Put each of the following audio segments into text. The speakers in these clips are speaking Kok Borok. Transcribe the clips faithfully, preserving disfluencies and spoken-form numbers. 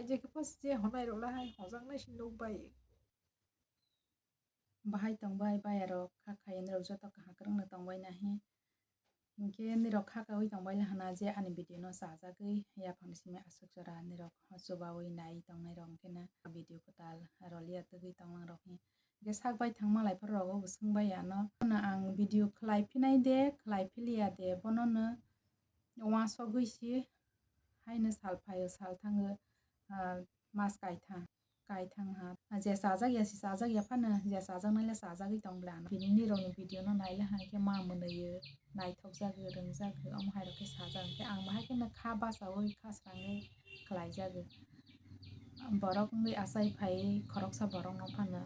Je khe first je honai rok lahai hojaknai si nuk bai. Bahai tongbai bayarok kha khai nirok joto kaham kwrwngno tongbai nahi. Hinkhe nirok kha kaui tongbai lahana je ani video no chajagwi yaphang simi aswk jora nirok chubaui nai tongnai rok hinkhe na video kwtal rolia twgwi tonglang rok hi. Hinkhe sak bai thangma lai phar rogo bo swngbai ano. Ano ang video khlai phinai de khlai philiya de bono no uansugwi si haino sal phaio sal thango, ah, mas kaithang. Kaithang ha. Je chajak ya se chajak ya phano, je chajaknai le chajagwi tong bwla ano. Bini nirokni video no nai le hang khe ma mwnwi naithok jagwi rwngjagwi omo hai rok khe sajak hwnkhe ang bahai kheno kha bachaui kha swrangwi khlai jagwi. Borok wngwi achai phai khoroksa borok no phano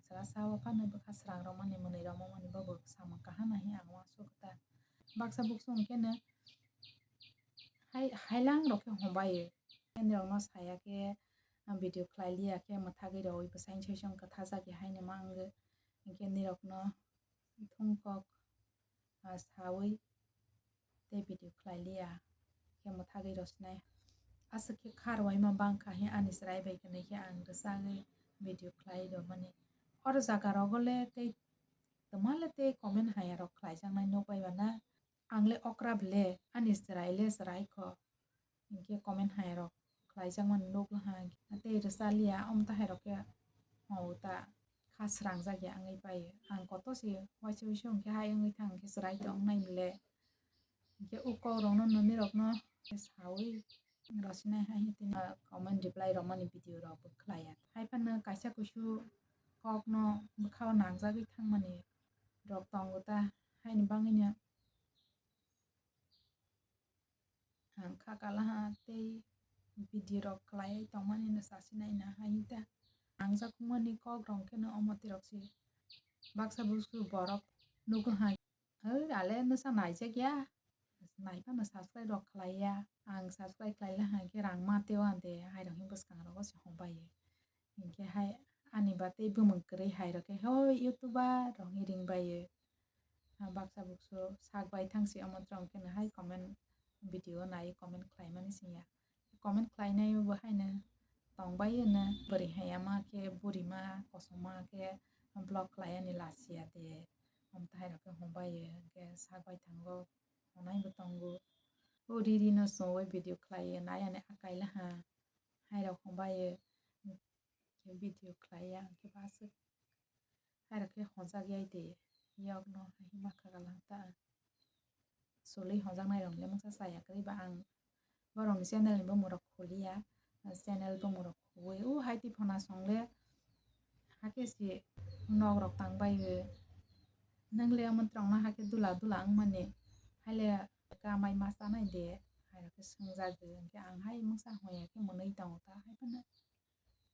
chwla sa o phano bwkha swrang rok mani mwnwi rok mani bo bo samung kaham nai ang uansuk ta. Baksa buksu hwnkhe no hai hailang rok khe hombai o. Nirok no saya khe video khlai liya khe mwthagwi rwi bwsai soi song kwtha jagwi haino ma wngwi hinkhe nirok no thung kok, ah, saui tei video khlai liya khe mwthagwi rw sinai. Aswk khe kha rwui ma bang kha he ani chwrai bai khe nai khe ang rwchagwi video khlai rw mani. Oro jaga rogo le tei twma le tei comment haya rok khlai jaknai nuk bai ba na. Ang le okra ble, ani chwrai le chwrai kho. Hinkhe comment hai rok khlaijak mani nukla ha. Tei rwchaliya, omo tahai rok khe, o ta kha srangjak ya wngwi pai. Ang koto se waisa waisa hinkhe hai wngwi thang hinkhe chwrai tong nai ble. Hinkhe o kok rok no nini rok no saui rw sinai hai tini comment reply rw mani video rok bo khlai ya. Hai phano kaisa kusu kok no bwkha o nangjagwi thang mani rok tongo ta, haini bagwi no. Ang kha kalaha tei video rok khlai tongmani no sasi nai na hai ta. Ang jakmani kok rong khe no omo twi rok se baksa buksu borok nukla hai. Oi, ale nwsa naijak ya. Nai phano subscribe rok khlai ya. Ang subscribe khlai la hai khe rang ma tei o ante hai rok bwskang rogo se hom bai. Hinkhe hai ani ba tei bumung kwrwi hai rok khe hoi YouTuber rok hi ring bai o. Ah, baksa buksu sak bai thang si omo tong khe no hai comment video o nai comment khlai mani sing ya. Comment khlai nai bo hai no tong bai o no bwrwi hai ama khe buri ma kosom ma khe vlog khlai ani lasi ya de. Omo tahai rok khe hom bai o hinkhe sak bai thango honai bo tongo. O riri no chwngwi video khlai o nai ani akai la ha hai rok hom bai o. Khe video khlai ya, hwnkhe bo aswk hai rok khe honjak yai de, yokno hai ma kha kalang ta. Chwlwi honjaknai rok le mungsa chaya kwrwi ba ang borokni channel ni bumung rok khuliya, channel bumung rok khuwi o hai twi phano chwng le hakhe se nok rok tang bai o. Nwng le omo twrwngno hakhe dula dula wng mani hai le kamai ma chanai de hai rok khe swngjak o, hwnkhe ang hai mungsa hwn ya khe mwnwi tongo ta hai phano.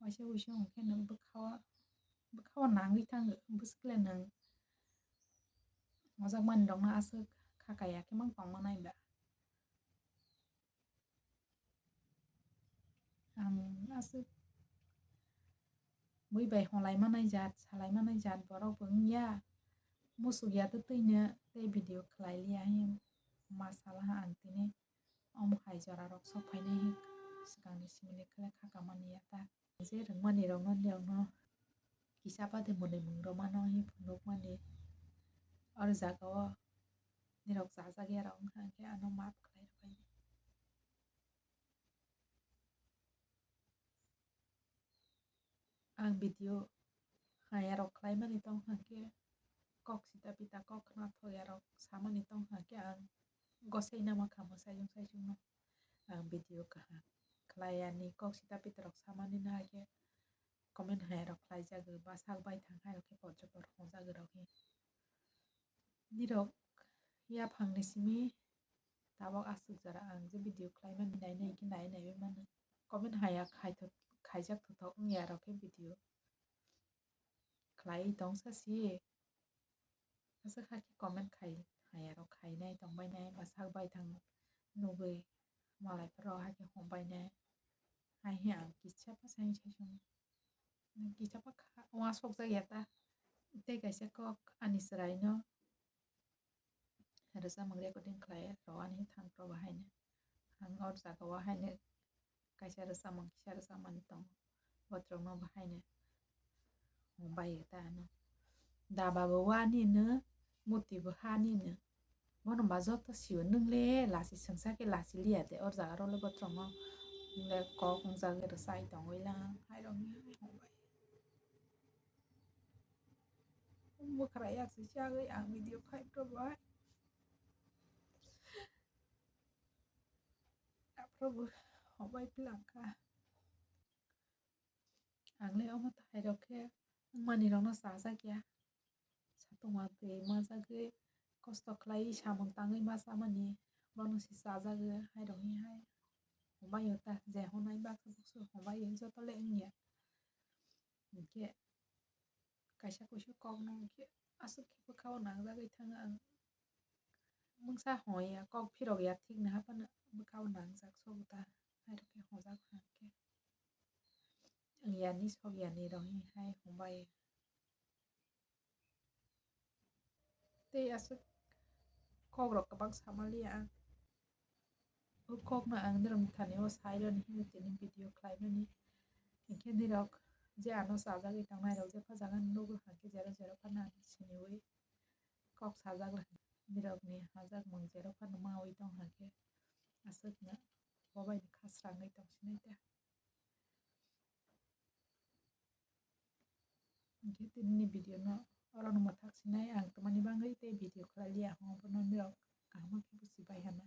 Waisa wuisu hwnkhe nwng bwkha o, bwkha o nangwi thango, bwswk le nwng mojakmani rokno aswk kha kaya khe mang tongma nai ba? Ang aswk bui bai holai manai jat, salai manai jat borok bo wngya, musuk ya twtwi no tei video khlai liya he ma sala ha ang tini. Omo hai jora rok sok phainai swkangni simi le khe kha kamani ya ta. Je rwngmani rokno nirokno kisa bade mwnwi mung rwmano hi phunukmani. Oro jaga o nirok chajak ya rok wngkha hwnkhe ano maaf khlai rwbaidi. Ang video hayarok khlaimani tongkha khe, kok sita pita kok khna thoyarok samani tongkha khe, ang gosai nama kha mwsai jung sai jung no. Ang video kaham khlai ani kok sita pita rok samani na khe comment hayarok khlai jago, ba sak bai thang hai rok khe podrop rok hong jago rok hi. Nirok yaphang ni simi tabok aswk jora ang je video khlai mani nai nai khe nai nai bai mano. Comment haya khai thok, khaijak thothok wngya rok khe video khlai tong sa si. Aswk hakhe comment khai haya rok khai nai tong bai nai ba sak bai thang nugwi malai pharo hakhe hom bai nai. Hai he ang kisa pa sai sai sung. Kisa pa kha uansuk jak ya ta. Tei kaisa kok ani chwrai no rwchapmung recording khlai rw ani thang pro bo haino. Ang or jaga o haino kaisa rwchapmung kisa rwchapmani tongo. Botrokno bahaino hwnbaio ta ano. Daba bo wa nino, muti bo ha nino. Bono ba joto sio, nwng le lachi swngsa khe lachi liya de, or jaga rok le botrokno le kok wngjagwi rwchai tongwi lang, hairok ni hai hwnbai. Mwkhra yak se chagwi ang video khai pro bai. Aphuru bo hwnbai phlangkha. Ang le omo thairok khe wngmani rokno chajak ya. Satungma twi majagwi kosto khlaiwi samung tangwi ma chamani bono se chajagwi hairok ni hai. Hwnbai o ta je hwnai baksa buksu hwnbai o joto le wngya. Hinkhe kaisa kuisu kokno hinkhe aswk khe bwkha o nangjagwi thango ang. Mungsa hoi ya, kok phirok ya thik no haphano bwkha o nangjak sobo ta, hairok khe hojak hwnkhe. Ang yani sok yani rok hai hwnbai. Tei aswk kok rok kwbang samaliya ang. O kokno ang nirokni thani o saironi hinwi tini video khlaimani. Hinkhe nirok je ano chajagwi tongnai rok jepha jaga nugo hwnkhe jero jero phano ang siniwi kok sajak lai. Nirokni hajakmung jero phano mawi tong hwnkhe aswkno bobaini kha srangwi tong sinai ta. Hinkhe tinini video no orono mwthak sinai ang twmani bagwi tei video khlai liya hwnbo no nirok kaham khe buchi bai hana.